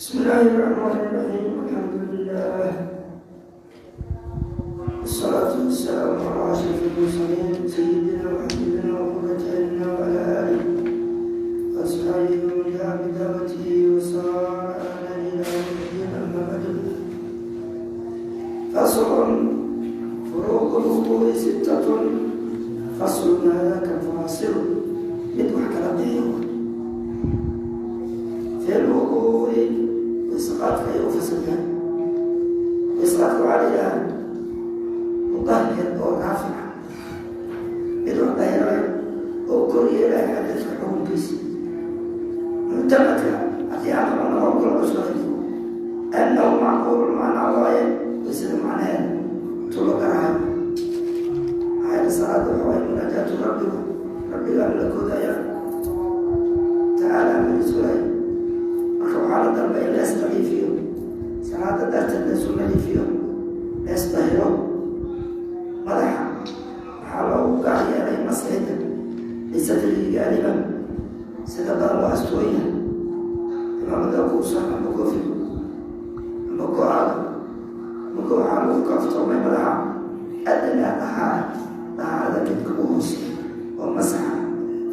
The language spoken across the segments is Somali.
بسم الله الرحمن الرحيم، الحمد لله، والصلاة والسلام على أشرف المرسلين، سيدنا وحبيبنا وقرة عيننا، وعلى آله وأصحابه ومن دعا بدعوته وصار على إلى يوم الدين. أما بعد، فصل: فروض الوضوء ستة. فصل، هذا كفاصل، mid wax kala bixiyo. في الوضوء، weysaqaadka ayuu u fasal yahay. Weysaqaadka waxaa la yidhaha mudahir oo raafica, mid wax dahirayo oo kor yeelaya xadadka xukunkiisa. Muctamadka haddii aan qabano oo kala cuskaday أنه معقول المعنى waaye, sida macnaheeda tulo garahayo. Maxaa yeele, salaada waxa waaye munaajaatu rabbiga, rabbigaa la koodaya tacaala marisulahay. Marka waxaa la dalbay in lees nadiifiyo, salaada darteed leesu nadiifiyo, lees dahiro. Madaxa waxaa loogu gaar yeelay masxida لستره غالبا, sida badan waa asturan yahay, imaamada kuusan ama kofi ama go-aada. Marka waxaa lagu kaaftoomay madaxa أدنى dahaara, dahaarada midka u hoose oo masaxa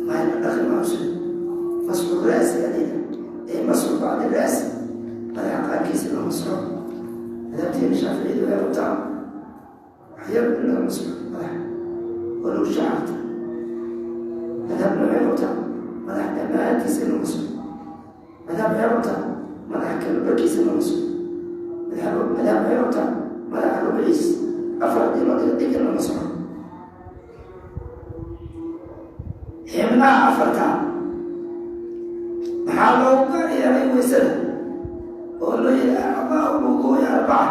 mahayna dhaqi maause مسح الرأس alida ee مسح بعض الرأس, madaxa qaarkiisa la masxo. Madhabteena Shaaficiyadu waxay qabtaa waxyar in laga masxo madaxa walow shacarta. Madhabna waxay qabtaa madax dhammaantiisa in la masxo. Madhab waxay qabtaa madaxa kala barkiisa in la masxo. Madhab waxay qabtaa madaxa rubciis, afar haddii loo dhigo dhig, in la masxo. Xibnaha afarta maxaa loogu gaar yeelay weysada oo loo yihi أعضاء الوضوء أربعة؟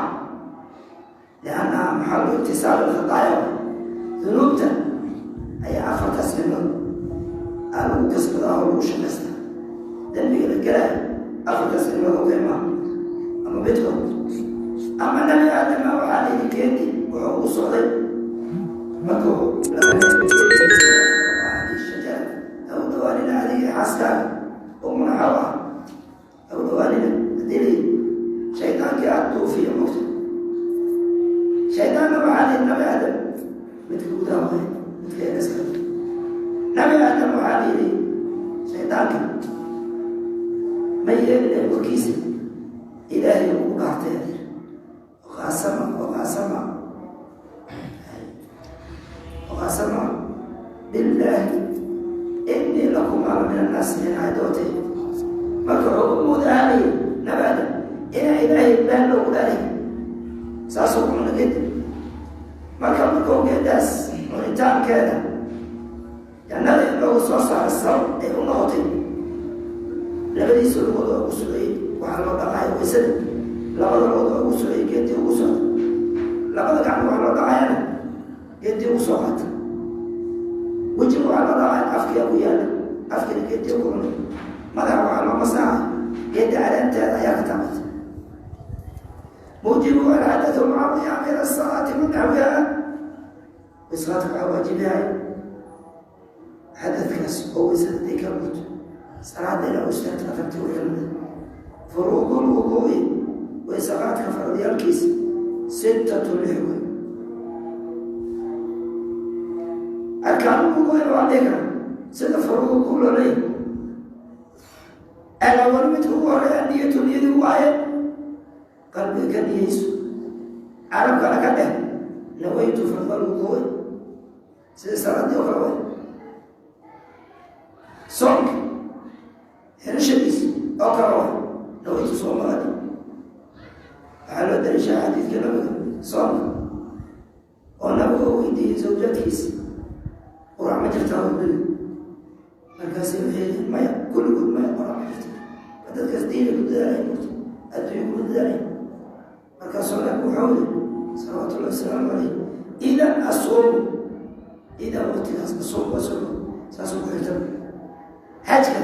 لأنها محل اغتسال الخطايا, dunuubta ayaa afartaas xibnood aa lagu kasbadaa oo lagu shaqaystaa. Dembiga la gelaayo afartaas xibnood oo qiimaa ama midkood. Ama Nabi Aadama waxaa la yidhi geedi wuxuu ugu socday markuu shajara, ha u dhawaanina adiga xaaskaaga oo munaxaw ah, ha u dhawaanina haddii la yidhi, shaydaankii aada duufiya mugta. Shaydaanna waxaa la yidhi Nabi Aadam midka gudaha waay, midka eneska. Nabi Aadam waxaa la yidhi shaydaanka ma yeelina warkiisa, Ilaahay ugu dhaartay, وقاسم وقاسم وقاسم بالله إني لكما لمن الناصحين cadootay. Marka wuxuu u moodaanay Nabi Aadam inaa Ilaahay been loogu dhaaray, saasuu ku cuna geedi. Marka markuu geedaas cunitaankeeda jannada in loogu soo saaro sabab ay u noqotay, labadiisa lugood oo ugu sugayey waxaa loo dhaqaaya waysada, labada lugood oo ugu sugayey geedii ugu socda, labada gacmo waxaa loo dhaqayana geedii ugu soo qaata, wejiga waxaa loo dhaqaya afkiyaa ku yaala, afkina geedii ku cunay, madaxa waxaa loo masaxay geedda caleenteeda ayaa ka taabatay. موجب الحدث مع القيام إلى الصلاة ونحوها. Weysaqaadka waxaa waajibahay xadadkaas oo weysada day ka guto, salaada ilaa u istaagta afartii wixii. فروض الوضوء, weysaqaadka faradyaalkiisa, ستة, lix wey. أركان الوضوء waa dhihi kara sida فروض loo leeyahay. الأول, midka ugu horey, النية, niyadii waaye. Qalbiga ka niyeyso, carabkana ka dheh نويت فرض الوضوء, sida salaadii oo kale way, soonka xirashadiis oo kale way, نويت صوم غد. Waxaa loo daliishaa xadiidka Nabiga soonka oo Nabiga u weydiiyey zawjadkiisa: "Qurac ma jirtaa wadada?" Markaasay waxay yihiin: "Maya." Kulligood: "Maya, qurac ma jirta." Dadkaas diinay ku dadaalay, murta adduunya kuma dadaalay. Markaasuu Nabigu wuxuu yiri صلوات الله وسلامه عليه: "إذن أصوم." Idan waqtigaas أصوم waa soo saasuu ku xirta. Xajka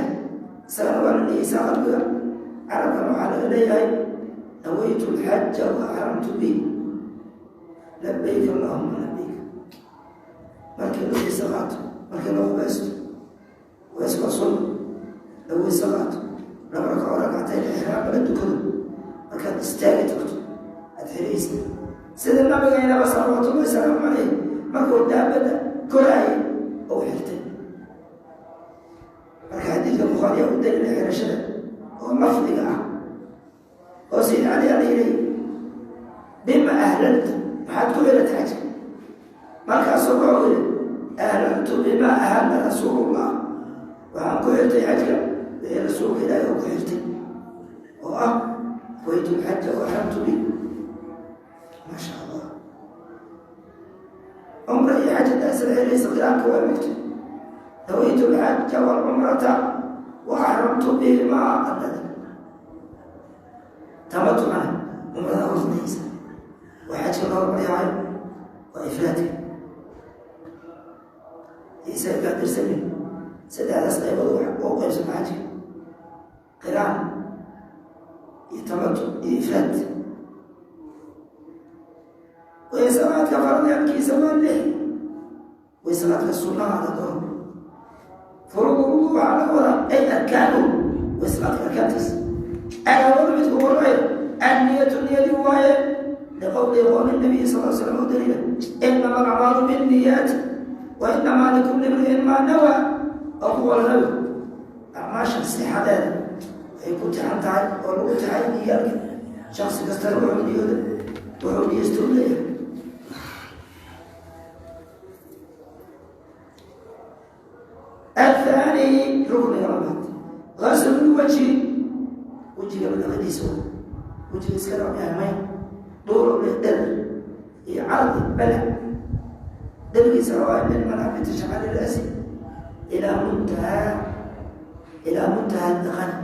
isagana waa la niyeysaa qalbiga, carabkana waxaa laga leeyahay نويت الحج وأحرمت به، لبيك اللهم لبيك. Markii la weyse qaato, markii la qubaysto, qubays waa sunna, la weyse qaato. Laba ragco ragcatay ixraam la dukado, markaad istaagi tagto aad xiraysa, sida nabigeynaba salawaatullahi wasalaamu caleyh markuu daabadda koraayay oo xirtay. Marka xadiidka Bukhaariya u daliila xirashada oo lafdiga ah, oo Sayid Cali ala yidhi: "Bima ahlalta?" Maxaad ku xiratay xajka? Markaasuu wuxuu yidhi: "Ahlaltu bima ahalla rasuulullah." Waxaan ku xirtay xajka wixii rasuulka Ilaahi oo ku xirtay, oo ah "nawaytu lxaja wa axramtu bi". Maasha Allah. Cumra iyo xaj haddaa isla xiraysa, qiraanka waa mugta: "Nawaytu lxaja waalcumrata wa axramtu bihimaa." Alada tamatucana cumrada hornaysa, waa xajka la hormaryahayo, waa ifraadka. Isaga kaa dirsamin. Saddexdaas qaybood wax oo qaybsama xajka: qiraan iyo tamatuc iyo ifraad. Weysaqaadka faradyaalkiisa waa lix, weysaqaadka sunnaha la doono. Furuudu waxaa laga wadaa ay arkaanu, weysaqaadka arkaantiisa. Alawalu, midku horeeyo, anniyatu, niyadi waaye, liqowli, qowli nabiyi sal l slam u daliila: "Inama alacmaalu binniyaati wa inamaa likulli imri'in maa nawaa." Oo ku qola nabigu, acmaasha sixadeeda waxay ku tixan tahay oo lagu tixay niyaalka. Shaksi kastana wuxuu niyooda, wuxuu niyeysto u leeyahay. Athaani, rukniga labaad, gaslulwajhi, wejiga dhaqadiisa. Wejiga iska dhaqyahay maya, duuro leh, dherer iyo cardi balac. Dhergiisa waa min manaabiti shacari ra'si ilaa muntaha daqani,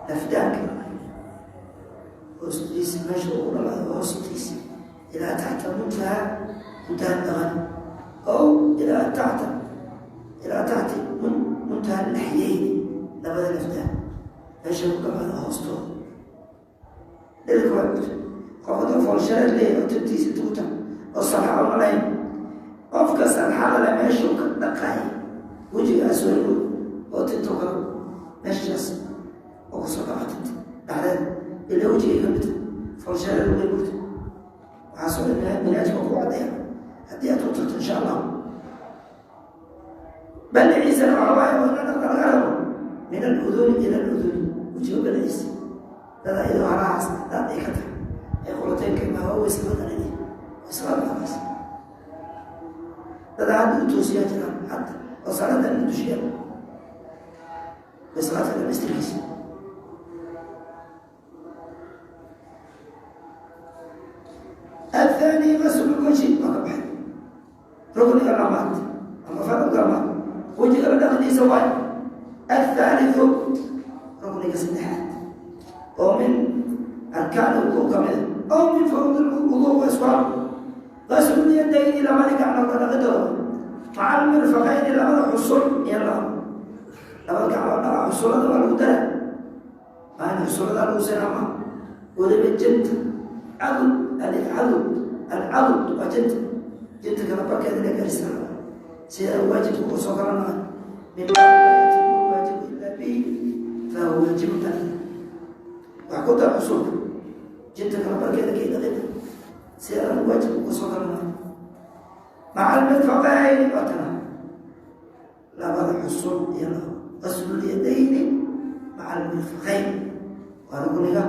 lafdaanka hoostiisa, meesha ugu dhamaado hoostiisa, ilaa taxta muntaha daqani, aw ilaa taxti muntaha laxyeyni, labada lafdaan meesha ku dhamaado hoostooda. Dherka waa mugta. Qof hadduu foolshareer leeyahay oo tintiisa tuguta oo salxa una lahayn, qofka salxada le meeshuu ka dhaqay wejiga aswalgo oo tinto kale meeshaas oo kusoo dhaqa tinta dhexdeeda, ilaa wejigay ka midta foolshareer way mugta. Waxaasoo dhan minaajka ku caddeeya haddii aad ku tagto, insha Allah. Baliciisana waxa waaye oo ina dhaqda laga rabo min aluduni ila aluduni. Wejiga baliciisa, dada iyadoo halahaas dad ay ka tahay ay qoloteynka imaa waa weysamada weysamada markaas. Dada hadda u toosiyaa jiraan hadda oo salaada la dushiya weysaqaadka dhamaystirkiisa. Athani gaslu lwajhi waa ka baxay. Rukniga labaad ama faralka labaad wejiga la dhaqdiisa waay. Athaalithu, rukniga saddexaad oo min arkaan wudu ka mida oo min furuud wudu wa iswaal, gaslulyadayni, labadi gacmood la dhaqidooda, maca almirfaqayni, labada xusul iyo labada gacmood dhaqa. Xusulada waa lagu dara, maan xusulada lagu sinama. Weliba janta cadud, alcadud, alcadud waa janta, janta kala barkeeda la gaarsiina, sida waajibka uu soo kala naqay min baabi laa yatimu lwaajibu illa bihi fahuwa waajibu. Tani wax ku dar xusulka, jinta kala barkeeda kay dhaqida, sida waajibka uga soo kala naqay maca almirfaqayni. Waatana labada xusul iyo gaslulyadayni maca almirfaqayn waa rukniga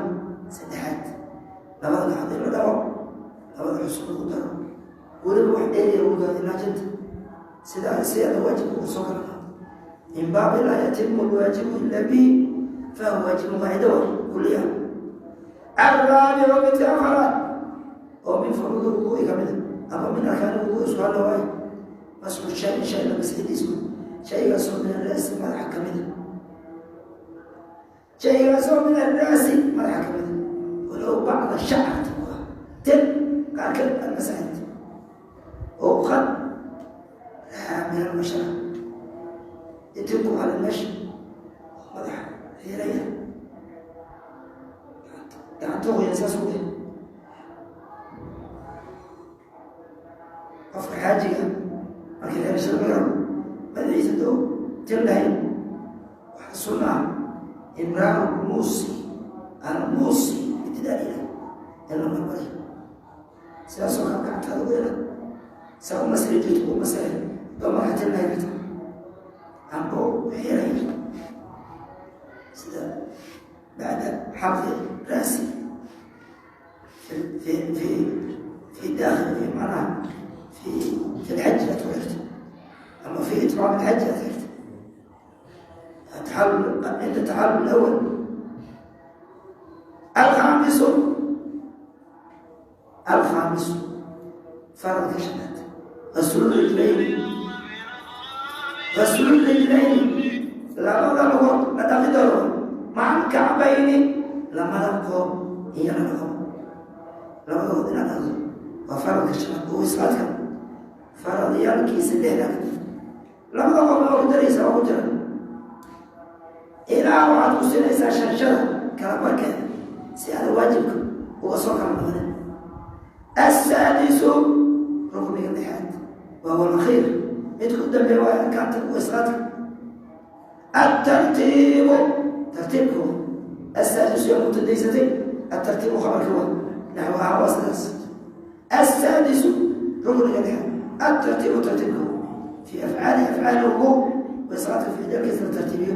saddexaad. Labada gacmood in la dhaqo, labada xusul lagu daro, weliba wax dheeriya lagu daro ilaa jinta, sida sideeda waajibka uga soo kala qaado, min baabi laa yatimu lwaajibu illa bihi fahuwa waajibu. Qaacida wa kuliya. Alraabicu, midka afaraad oo min furuudi wuduui ka mida ama min arkaani wuduu isku hadla waayo, masxu shay, shay la masxidiis, shaygaasoo min arasi, madaxa ka mida, shaygaasoo min arasi, madaxa ka mida, walow bacda shacarta tin qaarka aad masaxid oo qad rahaa min albashara, itinku cala meesha madaxa xiiraya, gacanta qoyan saas u dheh. Qofka xaajiga markii xirashada laga rabo, madaxiisa doo tin lahayn, waxaa sunna ah imraar. Makaanu muusi, almuusi ibtidaailah in la marmariyo, sidaasoo kale gacantaada u ila saa u masri jirto u masray doo madaxtinay karta amba xiray, sida bacda xalqi ra'si في في في داخل في معناها في الحج أتوحرت، أما في إتمام الحج أتحرت التحلل عند التحلل الأول. الخامس، الخامس فرض shanaad غسل الرجلين، غسل الرجلين labada lugood la dhaqidooda مع الكعبين lamada qoob iyo la dhaqo, labadood inaad dhaqdo waa faradka shanaad oo isqaadka faradyaalkiisa lixda. Labada qoob waa ku daraysa, waa ku jira ilaa waxaad ku sinaysaa shanshada kala barkeeda si aada waajibka uga soo kala noqonin. السادس rukniga lixaad وهو الأخير mid ku dambeeya waa arkaanta isqaadka الترتيب tartiibku. السادس yaa mubtadaysatay، الترتيب khabarka waa naxw ahaan waa sidaas. السادس rukniga lixaad الترتيب tartiibku في أفعاله أفعال الوضوء waysaqaadka ficilkiisa la tartiibiyo.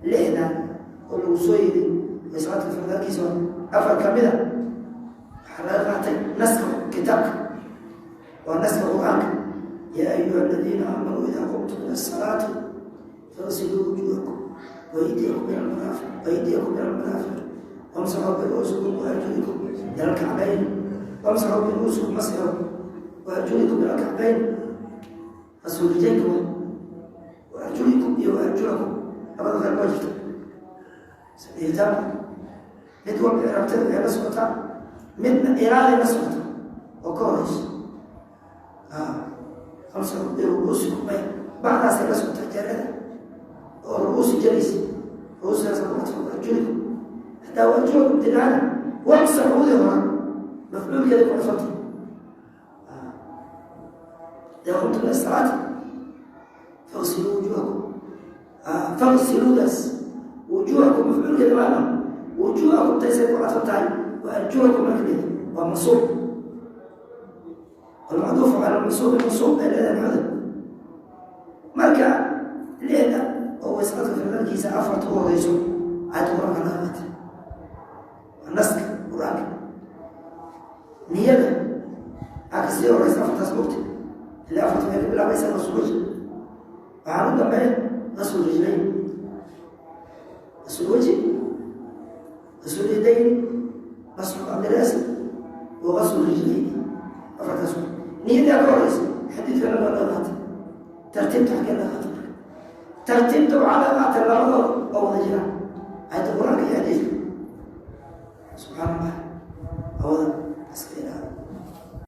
Lixda oo lagu soo yiri waysaqaadka ficilkiisa afar ka mida waxaa laga qaatay naska kitaabka, waa naska Qur-aanka: يا أيها الذين آمنوا إذا قمتم إلى الصلاة فاغسلوا وجوهكم وأيديكم إلى المرافق وأيديكم إلى المرافق وامسحوا برؤوسكم وأرجلكم إلى الكعبين، وامسحوا برؤوسكم مسحوا وأرجلكم إلى الكعبين. غسلوا رجليكم وأرجلكم وأرجلكم labada khayr waa jirta sabiiltama mid walba icraabtada waxay la socotaa, midna ilaaday la socota oo ka horeyso. وامسحوا برؤوسكم may bacdaasay la socotaa jaarada oo ru'uusi jaraysa ru'uusidaas lagu cadfo وأرجلكم. Haddaa وأرجلكم tidhaahda, وامسحوا dii hore mafcuulkeeda ku cadfantay. إذا قمتم إلى الصلاة فاغسلوا وجوهكم، فاغسلوا daas وجوهكم mafcuulkeeda maama وجوهكم taysay ku cadfan tahay وأرجلكم marka leeda waa mansuub، والمعطوف على المنصوب منصوب bay leedahay maxuda. Marka lixda oo waysqadka ficilkiisa afarta u horeyso aayadda Qur-aanka laga qaatay, waa naska Qur-aanka. Niyada aa kasii horeysa afartaas mogta ilaa afarta waxay ka bilaabaysaa غسل وجه, waxaan u dambeeya غسل رجلين, غسل وجه, غسل اليدين, مسح بعض الرأس وغسل الرجلين, afartaas. Niyadaa ka horeysa, xadiidkana waa laga qaatay. Tartiibta xaggee laga qaatay? Marka tartiibta waxaa laga qaatay labadooda oo wada jiraan, aayadda Qur-aanka iyo xadiidka. Subxaan Allah, waa wada